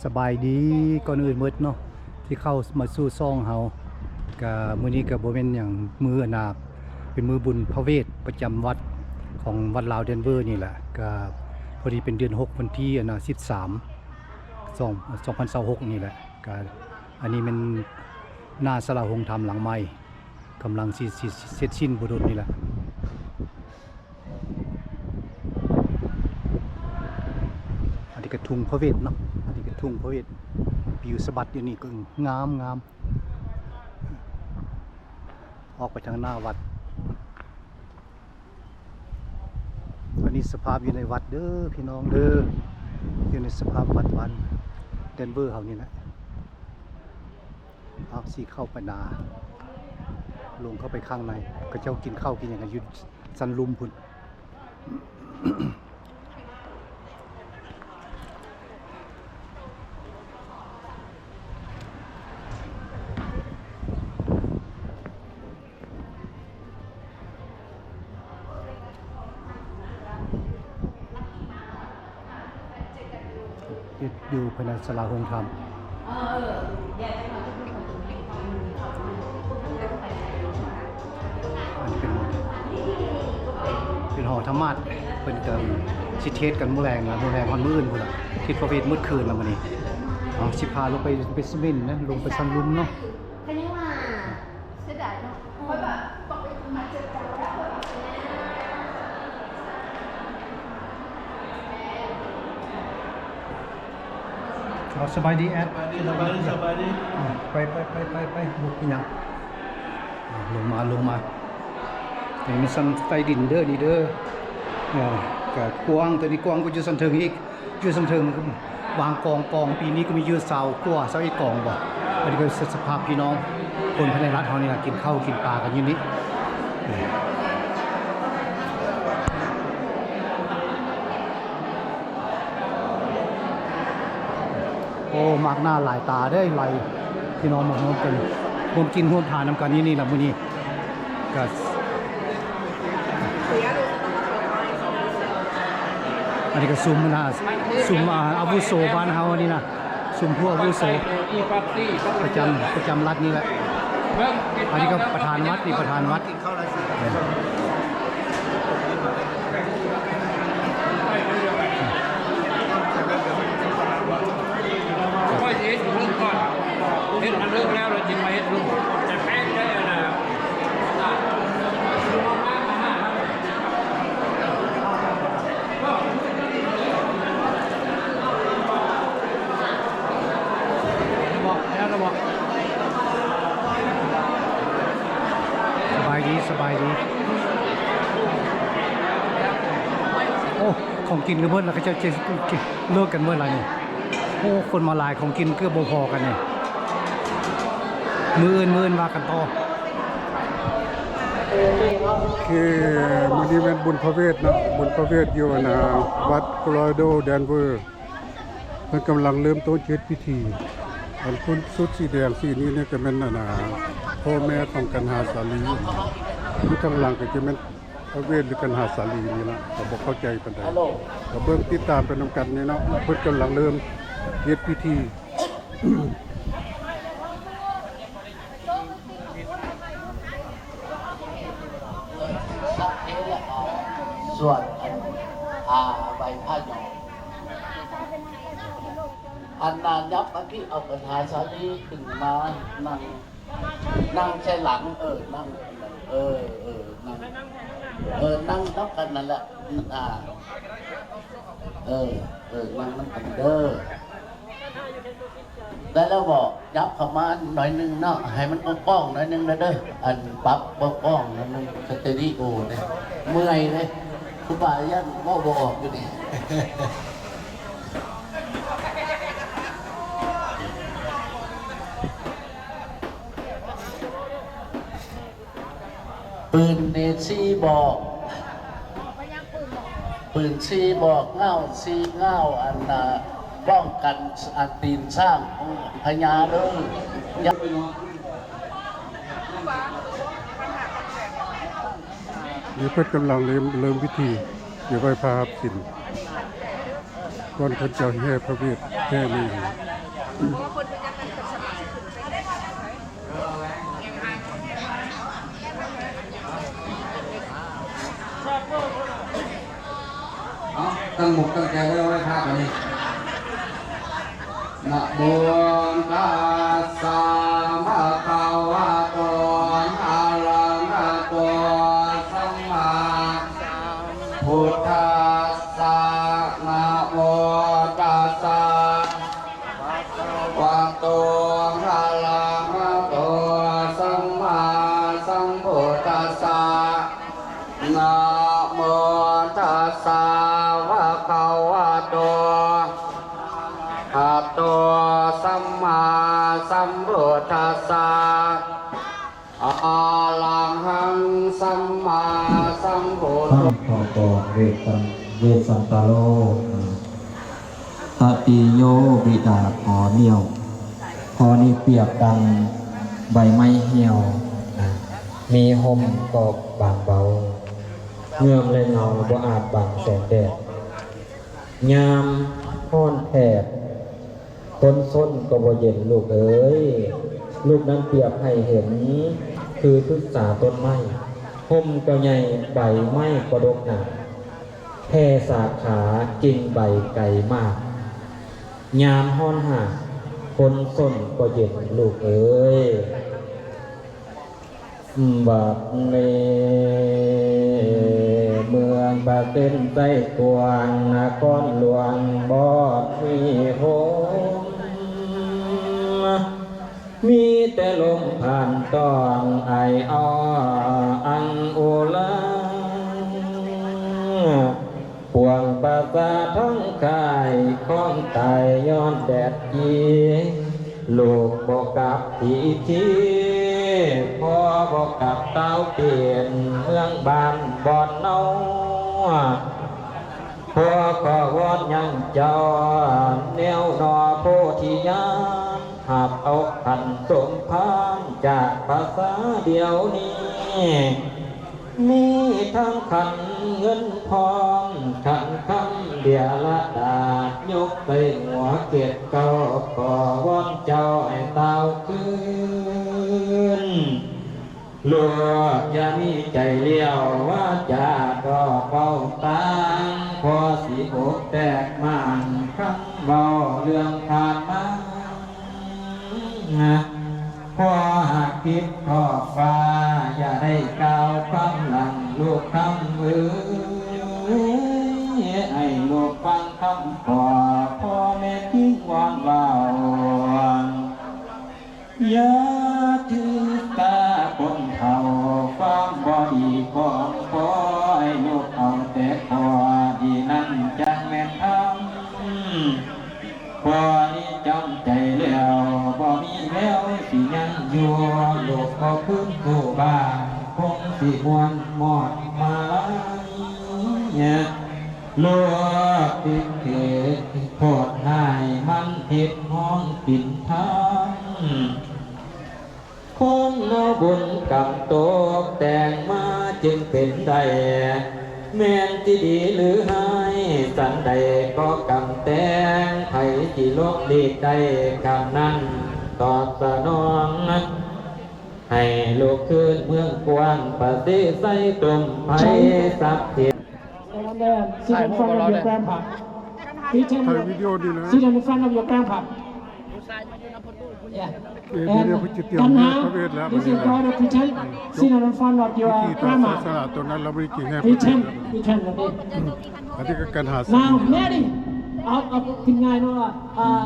ສະບາຍດີ ກ່ອນອື່ນໝົດເນາະ ທີ່ເຂົ້າມາສູ່ຊ່ອງເຮົາ ກະມື້ນີ້ກະບໍ່ແມ່ນຫຍັງ ມື້ອັນນາ ເປັນມື້ບຸນພະເວດປະຈຳວັດຂອງວັດລາວແດນເວີນີ້ແຫຼະ ກະພໍດີເປັນເດືອນຫົກ ວັນທີອັນນາ ສິບສາມ ສອງ ສອງພັນຊາວຫົກນີ້ແຫຼະ ກະອັນນີ້ແມ່ນໜ້າສາລາໂຮງທຳຫຼັງໃໝ່ ກຳລັງຊິ ຊິ ຊິເສັດສິ້ນບໍ່ດົນນີ້ແຫຼະ. ອັນນີ້ກະທຸງພະເວດເນາະ ອັນນີ້ກະທຸງພະເວດ ວິວສະບັດຢູ່ນີ້ກະງາມໆ ອອກໄປທາງໜ້າວັດ. ອັນນີ້ສະພາບຢູ່ໃນວັດເດີພີ່ນ້ອງເດີ ຢູ່ໃນສະພາບວັດ ວັດແດນເວີເຮົານີ້ແຫຼະ. ເຮົາຊິເຂົ້າໄປໜ້າ ລົງເຂົ້າໄປຂ້າງໃນ ເຂົາເຈົ້າກິນເຂົ້າກິນຫຍັງກັນຢູ່ຊັ້ນລຸ່ມພຸ້ນ. ຢູ່ພາຍໃນສາລາໂຮງທຳ ອັນເປັນ ເປັນຫໍທຳມາດ ເພິ່ນກະຊິເທດກັນມື້ແລງລະ ມື້ແລງຮອດມື້ອື່ນພຸ້ນລະ ທິດພະເວດໝົດຄືນລະມື້ນີ້. ເອົາ ຊິພາລົງໄປເບສເມັນນະ ລົງໄປຊັ້ນລຸ່ມເນາະ. ເອົາ ສະບາຍດີແອັດ ສະບາຍດີ ສະບາຍດີ ສະບາຍດີ ອ່າ ໄປ ໄປ ໄປ ໄປ ໄປ ບໍ່ເປັນຫຍັງ ອ່າ ລົງມາ ລົງມາ. ອັນນີ້ມັນຊັ້ນໃຕ້ດິນເດີ ນີ້ເດີ ເອີ ກະກວ້າງ ໂຕນີ້ກວ້າງກວ່າຢູ່ຊັ້ນເທິງອີກ. ຢູ່ຊັ້ນເທິງວາງກອງ ກອງປີນີ້ກະມີຢູ່ຊາວກວ່າ ຊາວເອັດກອງບໍ. ອັນນີ້ກະສະ ສະພາບພີ່ນ້ອງຄົນພາຍໃນລັດເຮົານີ້ລະ ກິນເຂົ້າກິນປາກັນຢູ່ນີ້. ໂອ້ ມາກໜ້າຫຼາຍຕາເດ້ ຫຼາຍພີ່ນ້ອງມາຮ່ວມກັນ ຮ່ວມກິນຮ່ວມທານນຳກັນຢູ່ນີ້ລະມື້ນີ້. ກະ ອັນນີ້ກະຊຸມນະ ຊຸມ ອາ ອາວຸໂສບ້ານເຮົາອັນນີ້ນະ ຊຸມຜູ້ອາວຸໂສປະຈຳ ປະຈຳລັດນີ້ແຫຼະ. ອັນນີ້ກະປະທານວັດ ນີ້ປະທານວັດ. ຂ້ອຍຊິເຮັດຢູ່ເທິງກ່ອນ ເຮັດອັນເທິງແລ້ວ ແລ້ວຈຶ່ງມາເຮັດລຸ່ມ ຈະແພງໄດ້ນະ. ສະບາຍດີ ສະບາຍດີ. ໂອ້ ຂອງກິນກະເບິດລະ ເຂົາເຈົ້າເລີກກັນເບິດລະນີ້. ໂອ້ ຄົນມາຫຼາຍ ຂອງກິນເກືອບບໍ່ພໍກັນນີ້. ມື້ອື່ນ ມື້ອື່ນວ່າກັນຕໍ່. ໂອເຄ ມື້ນີ້ແມ່ນບຸນພະເວດເນາະ ບຸນພະເວດຢູ່ອັນນາ ວັດໂຄໂລຣາໂດ ແດນເວີ. ເພິ່ນກຳລັງເລີ່ມຕົ້ນເຮັດພິທີ. ອັນຄົນຊຸດສີແດງສີນີ້ນີ້ກະແມ່ນອັນນາ ພໍ່ແມ່ຂອງກັນຫາສາລີ ຢູ່ທາງຫຼັງກະຈະແມ່ນພະເວດ ຫຼື ກັນຫາສາລີນີ້ລະ ກະບໍ່ເຂົ້າໃຈປານໃດ. ກະເບິ່ງຕິດຕາມໄປນຳກັນນີ້ເນາະ ເພິ່ນກຳລັງເລີ່ມເຮັດພິທີ. ສວດອັນ ອາ ໄຫວ້ພະເນາະ ອັນນາ ຍັບມາພີ້ ເອົາກັນຫາສາລີຂຶ້ນມານັ່ງ ນັ່ງໃສ່ຫຼັງ ເອີ ນັ່ງ ເອີ ເອີ ນັ່ງ ເອີ ນັ່ງນຳກັນນັ້ນແຫຼະ ອາ ເອີ ເອີ ນັ່ງນຳກັນເດີ. ໄດ້ແລ້ວບໍ? ຍັບເຂົ້າມາໜ້ອຍໜຶ່ງເນາະ ໃຫ້ມັນກວ້າງໆໜ້ອຍໜຶ່ງເດີ ອັນປັບກວ້າງໆໜ້ອຍໜຶ່ງ ສະເຕດີໂອເດ້ ເມື່ອຍເດ້ ຄູບາຢ້ານເວົ້າບໍ່ອອກຢູ່ນີ້. ປືນນີ້ສີ່ບໍ່? ປືນສີ່ບໍ່? ເຫງົ້າສີ່ເຫງົ້າ ອັນນ່າ ປ້ອງກັນ ອັນຕີນຊ້າງຂອງພະຍາເດີ. ນີ້ເພິ່ນກຳລັງເລີ່ມ ເລີ່ມພິທີ ຊິໄຫວ້ພະຮັບສິນ ກ່ອນເພິ່ນຈະແຫ່ພະເວດ ແຫ່ນີ້. ເອົາ ຕັ້ງອົກຕັ້ງໃຈເດີ ໄຫວ້ພະບາດນີ້. ນະໂມຕັດສະ ພະຄະວະໂຕ ອະລະຫະໂຕ ສຳມາສຳພຸດທັດສະ. ນະໂມຕັດສະ ພະຄະວະໂຕ ອະລະຫະໂຕ ສຳມາສຳພຸດທັດສະ. ນະໂມຕັດສະ ພະຄະວະໂຕ ອະລະຫະໂຕ ສຳມາສຳພຸດທັດສະ. ອະລະຫັງ ສຳມາສຳພຸດ ທຳ ຂໍ້ກອງ ເວສັນ ເວສັນຕະໂລ ຕະຕິໂຍ ບິດາ ຂໍໜຽວ. ຂໍ້ນີ້ປຽບດັ່ງໃບໄມ້ຫ່ຽວ ມີຮົ່ມກໍບາງເບົາ ເງື້ອມແລະເງົາບໍ່ອາດບັງແສງແດດ. ຍາມຮ້ອນແຜດ ຄົນຊົນກໍບໍ່ເຢັນລູກເອີຍ. ລູກນັ້ນປຽບໃຫ້ເຫັນຄືພຶກສາຕົ້ນໄມ້, ຮົ່ມກໍໃຫຍ່ ໃບໄມ້ກໍດົກໜາ, ແຜ່ສາຂາກິ່ງໃບໄກມາກ. ຍາມຮ້ອນຫາກ ຄົນຊົນກໍເຢັນລູກເອີຍ. ບັດນີ້ເມືອງປາເຕັນໄຊກວ້າງ ນະຄອນຫຼວງບໍ່ມີໂຮມ, ມີແຕ່ລົມຜ່ານຕ້ອງ ໄອອ້ອອັງອູລາ. ປວງປະຊາທັງຄ້າຍຄອງຕາຍຍ້ອນແດດຈີ, ລູກບໍ່ກັບທີທີ ພໍ່ບໍ່ກັບຕາວເປັນເມືອງບ້ານບ່ອນເນົາ. ພໍ່ຂໍວອນຍັງເຈົ້າແນວໜໍໂພທິຍານ ຮັບເອົາຂັນສົມພານຈາກພະຊາດຽວນີ້. ມີທັງຂັນເງິນທອງ ຂັນຄຳເບຍລະດາດ ຍົກໃສ່ຫົວເຈັດເກົ້າ ຂໍວອນເຈົ້າໃຫ້ຕາວຄືນ. ລູກຢ່າມີໃຈລ້ຽວ ວາຈາກໍເວົ້າຕ່າງ ພໍ່ຊິອົກແຕກໝ້າງ ຄັນເວົ້າເລື່ອງຜ່ານມາ. ພໍ່ຫາກຜິດຂອບຟ້າ ຢ່າໄດ້ກ່າວຄວາມຫຼັງລູກຄຳເອີຍ ໃຫ້ລູກຟັງຄຳພໍ່ ພໍ່ແມ່ຈິງວອນເວົ້າ. ຢ່າຖືຕາຄົນເຖົ້າ ຄວາມບໍ່ດີຂອງພໍ່ ໃຫ້ລູກເອົາແຕ່ຂໍ້ດີນັ້ນຈັ່ງແມ່ນທຳ. ພໍ່ນີ້ຈຳໃຈແລ້ວ ບໍ່ມີແວວຊິຍັງຢູ່ ລູກບໍ່ຄືນສູ່ບ້ານ ຄົງຊິມ່ວນມອດມາລາຍ. ລູກຕິດເຂດໂພດຮ້າຍ ມັນຜິດຫ້ອງປິ່ນທາງ. ຄົນເຮົາບຸນກຳຕົກແຕ່ງມາຈຶ່ງເປັນໄດ້ ແມ່ນຊິດີຫຼືຮ້າຍ ສັນໃດກໍກຳແຕ່ງ ໃຜຊິຫຼົບຫຼີກໄດ້ກຳນັ້ນຕອບສະໜອງ ໃຫ້ລູກຄືນເມືອງກວ້າງ ປະເສໄຊຕົມໄພສັກສິດ. Stand there, sit in front of your grandpa. Pretend ຖ່າຍວິດີໂອນີ້ນະ sit in front of your grandpa. ເອີ ດຽວ ດຽວເພິ່ນຊິຕຽມເມືອພະເວດແລ້ວ this is your daughter, pretend sit in front of your grandma. ພິທີຕາມສາສະໜາຕົວນັ້ນ ລາວບໍ່ໄດ້ກິນແຮງ pretend, pretend ແບບນີ້ ອັນນີ້ກໍການຫາ Now Mary, ເອົາ ເອົາຂຶ້ນງ່າຍເນາະ ອ່າ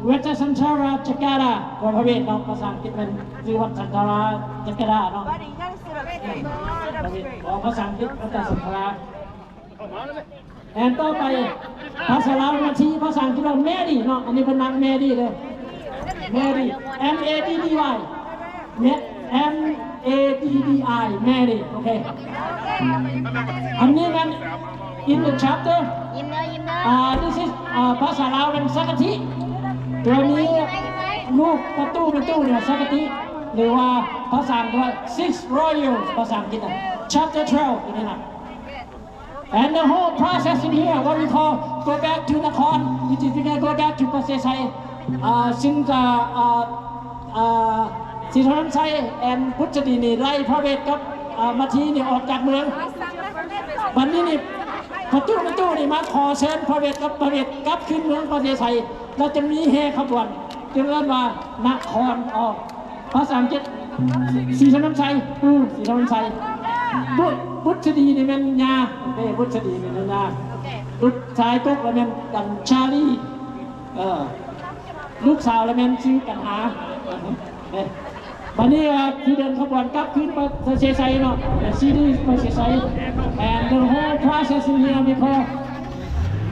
Vajrasanthara Chakra ຂອງພະເວດເນາະ ພາສາອັງກິດແມ່ນຊື່ Vajrasanthara Chakra ເນາະ Buddy, you gotta sit up straight. Sit up straight. ອໍ ພາສາອັງກິດ Vajrasanthara. And ຕໍ່ໄປ ພາສາລາວ ມາທີ່ ພາສາອັງກິດວ່າ Mary ເນາະ ອັນນີ້ເພິ່ນນັບ Mary ເດີ Mary, M A D D Y, M A D D I, Mary. ໂອເຄ ອັນນີ້ແມ່ນ in the chapter. ຍິ້ມເດີ ຍິ້ມເດີ. ອ່າ this is ອ່າ ພາສາລາວເປັນສັກກະທິ ຕົວນີ້ລູກປະຕູ ປະຕູເນຍ ສັກກະທິ ຫຼືວ່າພາສາອັງກິດວ່າ Six Royals ພາສາອັງກິດນະ chapter twelve ຕົວນີ້ນະ. And the whole process in here, what we call go back to Nakhon, which is we gonna go back to Pasir Sai. ອ່າ ຊິນຈາ ອ່າ ອ່າ ສີທະນຳໄຊ ແອນ ບຸດສະດີນີ້ ໄລ່ພະເວດກັບ ອ່າ ມາທີນີ້ອອກຈາກເມືອງ. ບັດນີ້ນີ້ ພະຕູ້ ພະຕູ້ນີ້ມາຂໍເຊີນພະເວດກັບພະເວດກັບຄືນເມືອງປະເສໄຊ ແລ້ວຈະມີແຫ່ຂະບວນ ຈຶ່ງເອີ້ນວ່ານະຄອນ ອໍ ພາສາອັງກິດ ສີທະນຳໄຊ ອື ສີທະນຳໄຊ ບຸ ບຸດສະດີນີ້ແມ່ນຍາ ເດ້ ບຸດສະດີນີ້ແມ່ນຍາ ບຸດຊາຍກົກລະແມ່ນກັນຊາລີ ເອີ ລູກສາວລະແມ່ນຊື່ກັນຫາ ເດ້. ບັດນີ້ ອ່າ ທີ່ເດີນຂະບວນກັບຄືນໄປເຊໄຊເນາະ ເປັນຊີດີໄປເຊໄຊ and the whole process in here before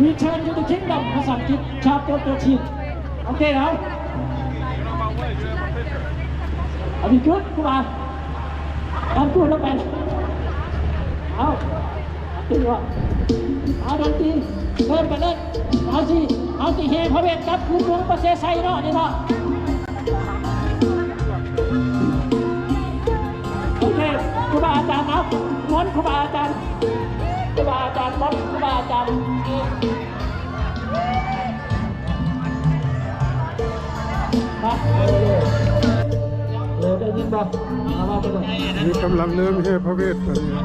return to the kingdom ພາສາອັງກິດ chapter thirteen. ໂອເຄ ເອົາ Are we good ຄູບາ? ຕາມກູລະໄປ ເອົາ ເອົາ ດອນຕີ ເລີ່ມໄປເລີຍ ເຮົາຊິ ເຮົາຊິແຫ່ພະເວດກັບຄືນເມືອງປະເສໄຊເນາະ ນີ້ເນາະ. ໂອເຄ ຄູບາອາຈານ ເອົາ ມົນຄູບາອາຈານ ຄູບາອາຈານ ມົນຄູບາອາຈານ ມາ ເອີ ໄດ້ຍິນບໍ່? ເອົາ ເວົ້າໄປກ່ອນ ນີ້ກຳລັງເລີ່ມແຫ່ພະເວດ ຕອນນີ້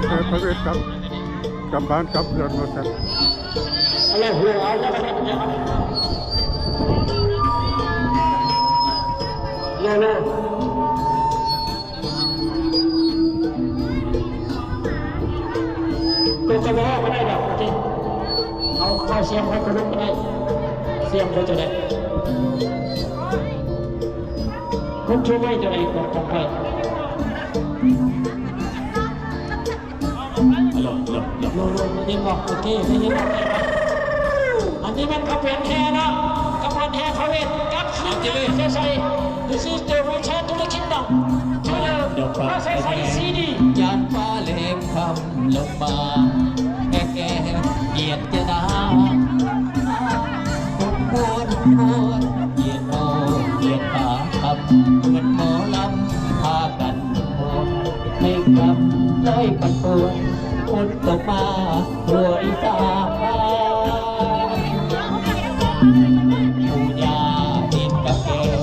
ແຫ່ພະເວດກັບ ກັບບ້ານກັບເຮືອນວ່າຊັ້ນ. ໂລໂລ ໂຕຈະບໍ່ອອກບໍ່ໄດ້ດອກ ໂອເຄ ເອົາ ເອົາສຽງໃຫ້ກະລຸກໄດ້ ສຽງເຂົາຈະໄດ້ ຄົນໂທໄວ້ຈະໄດ້ກອດກັນໄປ. ໄດ້ຍິນບໍ່? ໂອເຄ ໄດ້ຍິນບໍ່? ອັນນີ້ແມ່ນຂະບວນແຫ່ເນາະ ຂະບວນແຫ່ພະເວດກັບຄືນເມືອງປະເສໄຊ This is the return to the kingdom to the ປະເສໄຊຊີດີ ຍາມຟ້າແລງຄ່ຳລົງມາ ແກ່ໆ ກຽດຈະນາ ຄົນກວນກວນ ກຽດໂອ ກຽດປາຄຳ ເໝືອນໝໍລຳ ພາກັນໂຫດ ໃຫ້ກຳລອຍປັ່ນປ່ວນ ຝົນຕົກມາທົ່ວອີສານ ປູ່ຍ່າເຮັດກັບແກງ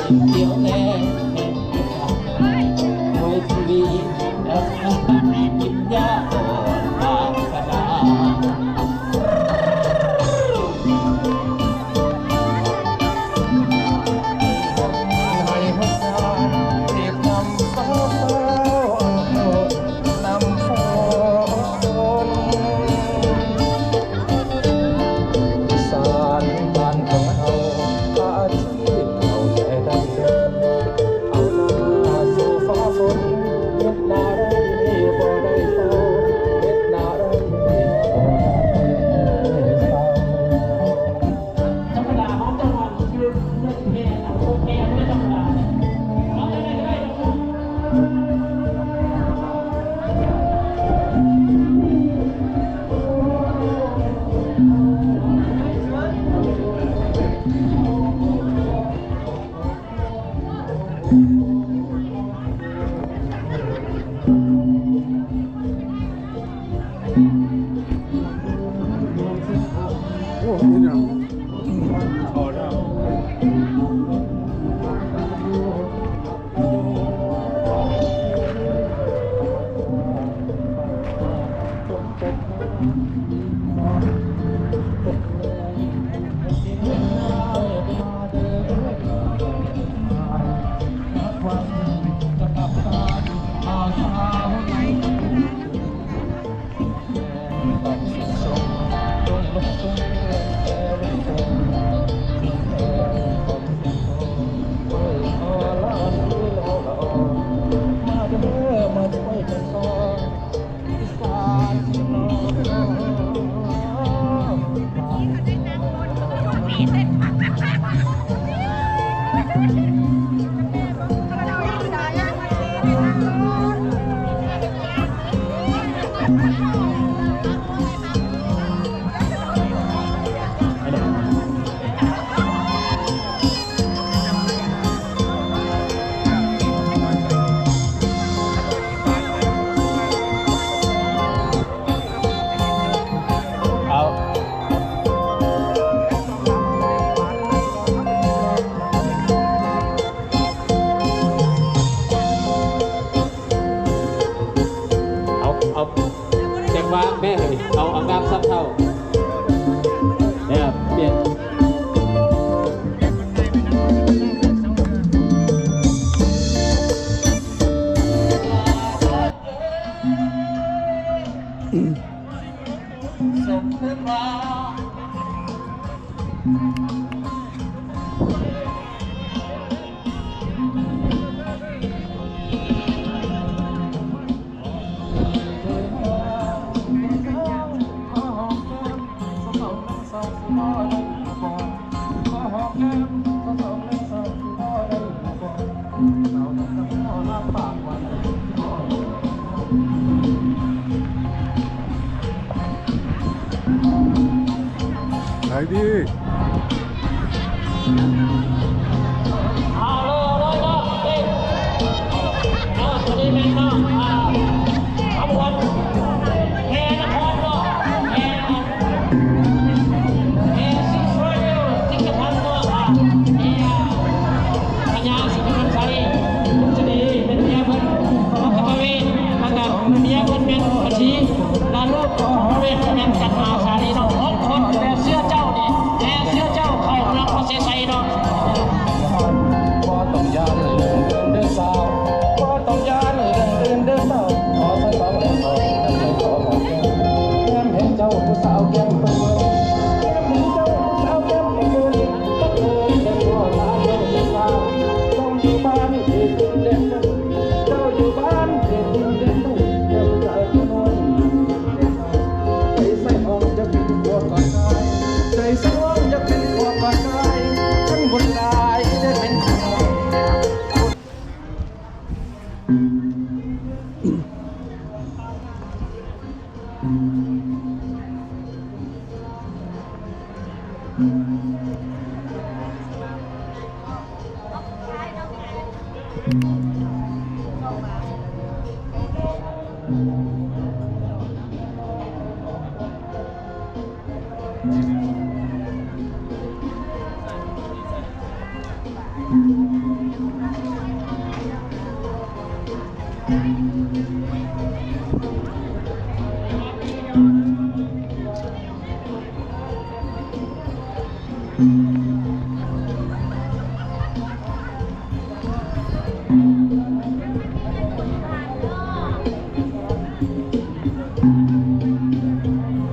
ກິນດຽວແລງ ໂອຍຊີວິດ ກິນຫຍ້າອ່ອນບາງກະດາ. ຂາຍດີ. ເອົາເລີຍ ເອົາເລີຍເນາະ ເອີ ຕົວນີ້ແມ່ນເນາະ ອ່າ ຂະບວນແຫ່ນະຄອນເນາະ ແຫ່ນະຄອນ ແຫ່ສິບຮ້ອຍເນາະ ສິບພັນເນາະ ອ່າ ພະຍາສິລິວັນໄຊ ກຸນຊະນີ ເປັນເມຍເພິ່ນ ຂອງພະເວດ ແລ້ວກະເມຍເພິ່ນແມ່ນບັນຊີ ລະລູກຂອງພະເວດແມ່ນຈັນມາສາລີເນາະ ຫົກຄົນ ແຕ່ເຊື້ອເຈົ້ານີ້ ແຕ່ເຊື້ອເຈົ້າເຂົ້າເມືອງນະຄອນໄຊເນາະ. ບໍ່ຕ້ອງຢ້ານເລື່ອງອື່ນເດີສາວ ບໍ່ຕ້ອງຢ້ານເລື່ອງອື່ນເດີສາວ ຂໍໃສ່ເບົາແລ້ວເບົາ ໃຫ້ໃຫ້ຂໍຫອມແກ້ມ ແນມເຫັນເຈົ້າຜູ້ສາວແກ້ມເປິດ ແນມເຫັນເຈົ້າຜູ້ສາວແກ້ມເປິດ ເພິ່ນເອີ້ນແຕ່ພໍ່ຕາເຈົ້າເດີສາວ ເຈົ້າຢູ່ບ້ານເຂດດິນແດນ ເຈົ້າຢູ່ບ້ານເຂດດິນແດນ ເຈົ້າເຈົ້າຢູ່ໂນນ ໃຈໃສ່ຫ້ອງຢາກເປັນຜົວກອດກາຍ ໃຈໃສ່ຫ້ອງຢາກເປັນຜົວກອດກາຍ ຄັນບຸນຫຼາຍໄດ້ເປັນຂອງ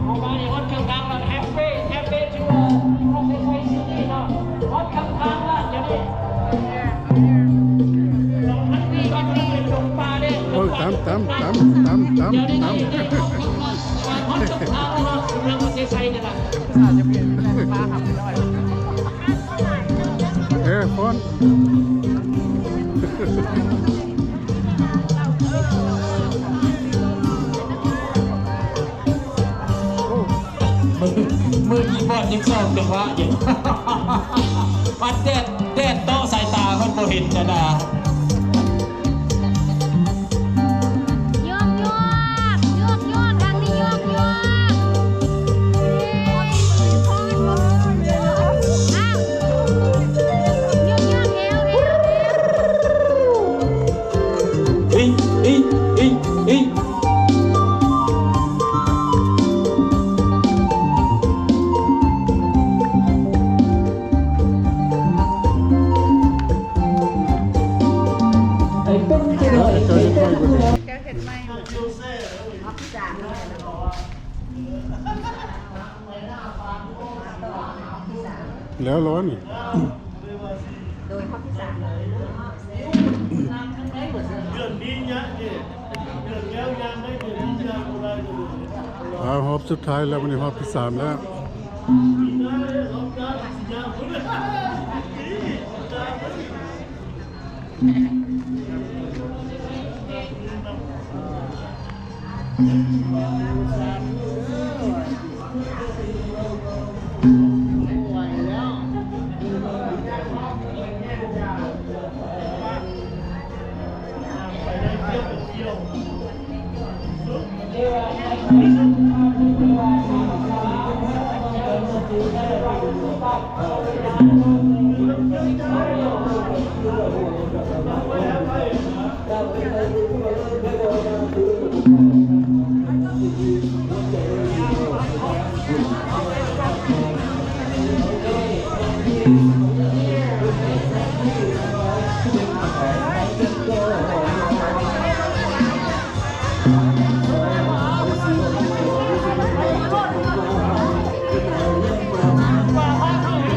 ເຮົາມາຮອດເຄິ່ງທາງແລ້ວ Happy Happy Tour of the City ເນາະ ຮອດເຄິ່ງທາງແລ້ວ ດຽວນີ້ ສອງພັນປີກ່ອນເປັນດົງປ່າເດ້ ໂອ້ຍ ຕຳ ຕຳ ຕຳ ຕຳ ຕຳ ຕຳ ຮອດເຄິ່ງທາງແລ້ວເນາະ ເມືອງນະຄອນໄຊນີ້ລະ ເອີ ຟ້ອນ ມື ມືຄີບອດຍັງຊອກຈັງຫວະຢູ່ ບັດແດດ ແດດເຕາະສາຍຕາມັນບໍ່ເຫັນຈະດາ. ຍວກຍວກ ຍວກຍວກ ທາງນີ້ຍວກຍວກ ເອີ ອ້າວ ຍວກຍວກ ແອວ ແອວ ແອວ ອີ ອີ ອີ ອີ. ແລ້ວ ແລ້ວນີ້ ໂດຍຮອບທີສາມ ອ່າ ຮອບສຸດທ້າຍແລ້ວ ມື້ນີ້ຮອບທີສາມແລ້ວ. ປາທະເຂົ້າ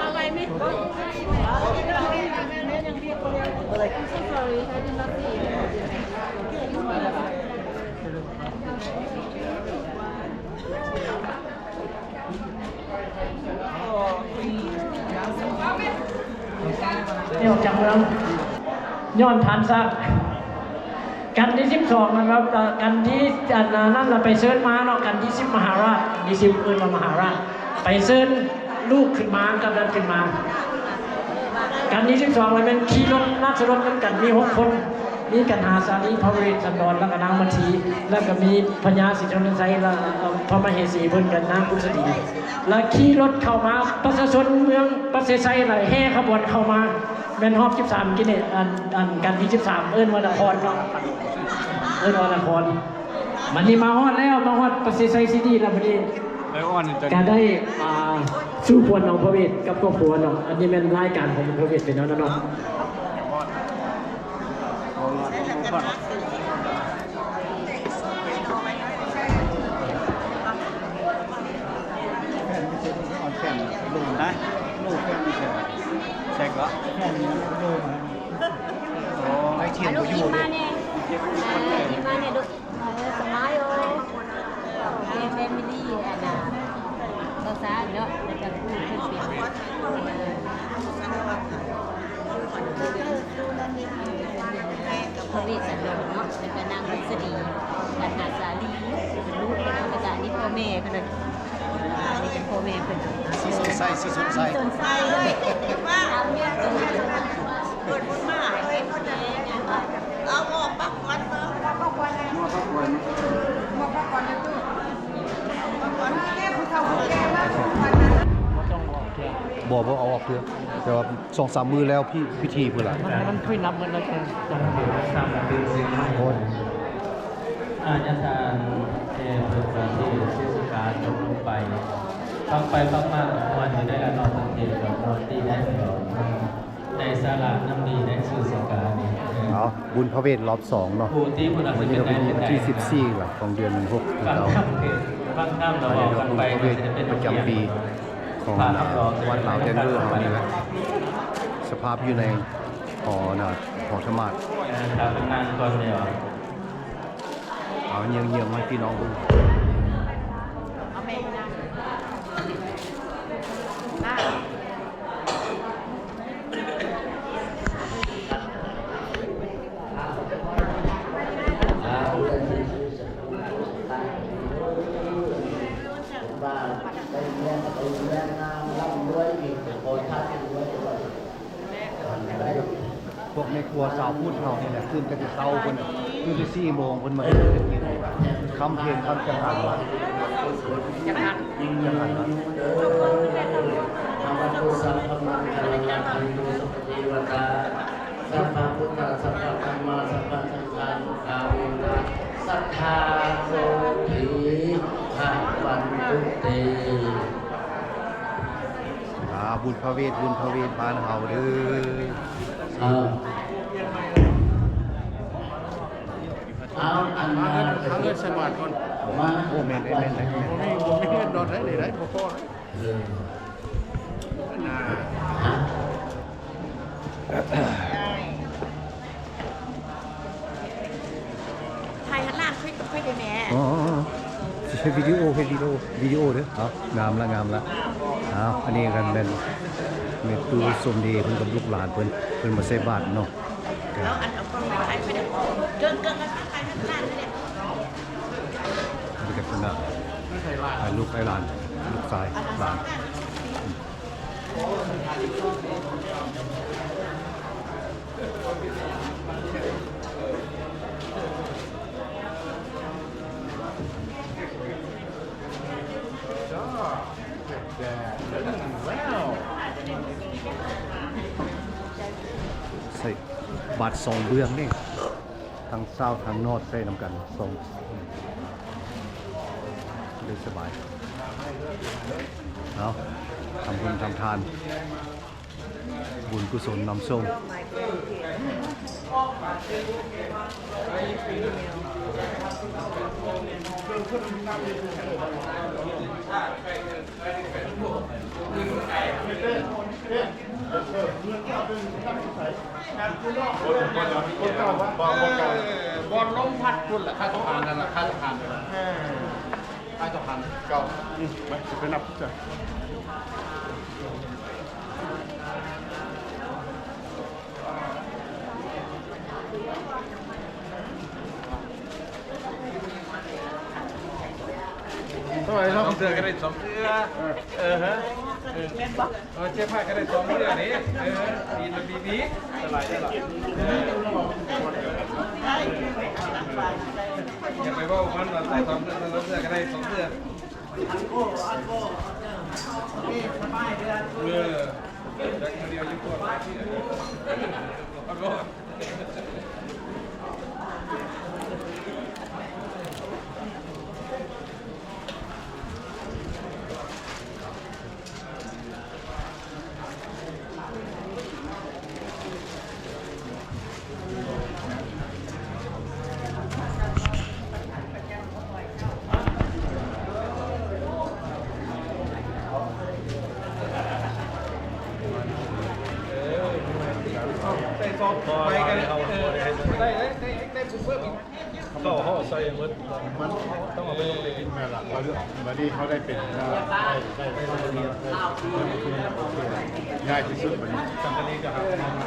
ມາໄວໄໝ? I'm so sorry, I did not see you. ໄດ້ອອກຈາກເມືອງຍ້ອນທ່ານຊາກ. ກັນທີສິບສອງນະຄັບ ກັນທີ ອັນນັ້ນລະໄປເຊີນມາເນາະ ກັນທີສິບມະຫາລາດ ກັນທີສິບເອີ້ນວ່າມະຫາລາດ ໄປເຊີນລູກຂຶ້ນມາກັບນັ້ນຂຶ້ນມາ. ກັນທີສິບສອງລະແມ່ນຂີ່ລົດລາຊະລົດນຳກັນ ມີຫົກຄົນ ມີກັນຫາ ສາລີ ພະເວດ ສັນດອນ ລະກະນາງມະທີ ລະກະມີພະຍາສີຊົນນະໄຊ ລະ ເອີ ພະມະເຫສີເພິ່ນກັບນາງພຸດສະດີ ລະຂີ່ລົດເຂົ້າມາ ປະຊາຊົນເມືອງປະເສໄຊລະແຫ່ຂະບວນເຂົ້າມາ ແມ່ນຮອບສິບສາມກິໂລ ອັນ ອັນ ກັນທີສິບສາມ ເອີ້ນວ່ານະຄອນເນາະ ເອີ້ນວ່ານະຄອນ. ບັດນີ້ມາຮອດແລ້ວ ມາຮອດປະເສໄຊຊິຕີແລ້ວ ບັດນີ້ກະໄດ້ ອ່າ ສູ່ຂວັນເອົາພະເວດກັບຄອບຄົວເນາະ. ອັນນີ້ແມ່ນລາຍການຂອງພະເວດເປັນແນວນັ້ນເນາະ. ແຟນ ແຟນ ແຟນ ແຊກເນາະ ແຟນ ໄປທຽງບໍ່ຢູ່ເດ້ ມາແດ່ ມາແດ່ ມາແດ່ ສະບາຍ ເອີ ແຟມິລີ ອັນນ່າ ເຂົາສາເນາະ ແລ້ວກະຜູ້ເພິ່ນເປັນ ພະເວດສັນດອນເນາະ ແລ້ວກະນາງວັດສະດີ ກັນຫາສາລີ ເປັນລູກເພິ່ນເນາະ ແລ້ວກະອັນນີ້ພໍ່ແມ່ເພິ່ນເນາະ ອັນນີ້ເປັນພໍ່ແມ່ເພິ່ນ ສີສົດໃສ ສີສົດໃສ ສົດໃສ ເປີດບຸນມາໃຫ້ເພິ່ນເດ້ ເອົາໝໍ້ປັກຄວັນເບິ່ງ ໝໍ້ປັກຄວັນ ໝໍ້ປັກຄວັນຢູ່ຕູ້ ໝໍ້ປັກຄວັນ ຜູ້ເຖົ້າຜູ້ແກ່ມາ ບໍ່ຕ້ອງອອກເທື່ອ ບໍ່ ບໍ່ເອົາອອກເທື່ອ ແຕ່ວ່າ ສອງສາມມື້ແລ້ວ ພິ ພິທີພຸ້ນລະ ມັນ ມັນຄຸຍນັບໝົດແລ້ວ ໂອ້ຍ ອາຈານ ແຕ່ເພິ່ນກະເທດເທດສະການຈົບລົງໄປ ຟັງໄປຟັງມາກະມ່ວນຢູ່ໄດ໋ລະເນາະ ສັງເກດກະມ່ວນດີໄດ໋ ໄດ້ສາລະນຳດີໄດ້ຊື່ສະການີ້ ເອົາ ບຸນພະເວດລອບສອງເນາະ ມື້ນີ້ກະເປັນມື້ທີສິບສີ່ລະ ຂອງເດືອນຫົກຄືເກົ່າ ອັນນີ້ກະບຸນພະເວດປະຈຳປີ ຂອງ ອ່າ ວັດລາວແດນເວີເຮົານີ້ແຫຼະ ສະພາບຢູ່ໃນຫໍນະ ຫໍທຳມາດ ເອົາ ເຍືອງໆ ໃຫ້ພີ່ນ້ອງເບິ່ງ ວ່າໄດ້ເມຍໄດ້ເມຍງາມ ລ່ຳລວຍອີກ ຂໍທ່ານລວຍ ພວກແມ່ຄົວຊາວພຸດເຮົານີ້ແຫຼະ ຕື່ນແຕ່ເຊົ້າເພິ່ນ ຕື່ນແຕ່ສີ່ໂມງເພິ່ນມາເຮັດກິນ ຄ່ຳພຽງຄ່ຳຈັງຫັນ ຈັງຫັນ ຈັງຫັນ ສັບພະພຸດທະ ສັບພະທຳມະ ສັບພະສັງຄາ ສຸຂາ ເວທາ ສັດທາ ໂສທີ ພະວັນຕຸເຕ. ອ່າ ບຸນພະເວດ ບຸນພະເວດບ້ານເຮົາເດີ. ເອົາ ເອົາ ອັນ ມາເງິນ ມາເງິນໃສ່ບາດກ່ອນ. ມາ ໂອ້ ແມ່ນ ແມ່ນ ແມ່ນ ບໍ່ມີ ບໍ່ມີເງິນດອນໄດ້ ໄດ້ບໍ່ພໍ. ເອີ ຖ່າຍຫັ້ນຫຼານ ຄຸຍ ຄຸຍໄດ້ແມ່. ອໍ ຊິເຮັດວິດີໂອ ເຮັດວິດີໂອ ວິດີໂອເດີ. ເອົາ ງາມລະ ງາມລະ. ເອົາ ອັນນີ້ກະແມ່ນແມ່ຕູ້ສົມດີເພິ່ນກັບລູກຫຼານເພິ່ນ ເພິ່ນມາໃສ່ບາດເນາະ. ເອົາ ອັນ ເອົາກ້ອງໄປຖ່າຍ ເກີກ ເກີກ ຖ່າຍຫັ້ນຫຼານນີ້ແຫຼະ. ເປັນລັກສະນະ ອ່າ ລູກໄອ້ຫຼານ ລູກຊາຍຫຼານ. ໃສ່ບາດສອງເບື້ອງນີ້. ທັງຊາວທັງນອດໃສ່ນຳກັນ ສອງ ໄດ້ສະບາຍ. ເອົາ ທຳບຸນທຳທານ ບຸນກຸສົນນຳໂຊກ. ເ เออ บ่อนลมพัดพุ้นล่ะ คาสะพานนั่นล่ะ คาสะพาน เออ คาสะพานเก่า อืม ไป สิไปนับจ้ะ เท่าไหร่ครับ สองเทื่อก็ได้สองเทื่อ เออ เออฮะ เออ เออ เจ็บมากก็ได้สองเทื่อนี่ เออ ดีนะ ดีๆ สบายได้ล่ะ เออ อย่าไปเว้ามันว่าได้สองเทื่อ สองเทื่อก็ได้สองเทื่อ เออ จักเทื่อเดียวอยู่ก่อน ได้สองใบกัน เออ ได้ ได้ ได้ ได้เพิ่มอีก เข้า เข้าใส่หมด มันต้องเอาไปลงใน แม่นล่ะ บัดนี้ บัดนี้เขาได้เป็น ได้ ได้ ได้ ง่ายที่สุดบัดนี้ สังกะสีก็หามา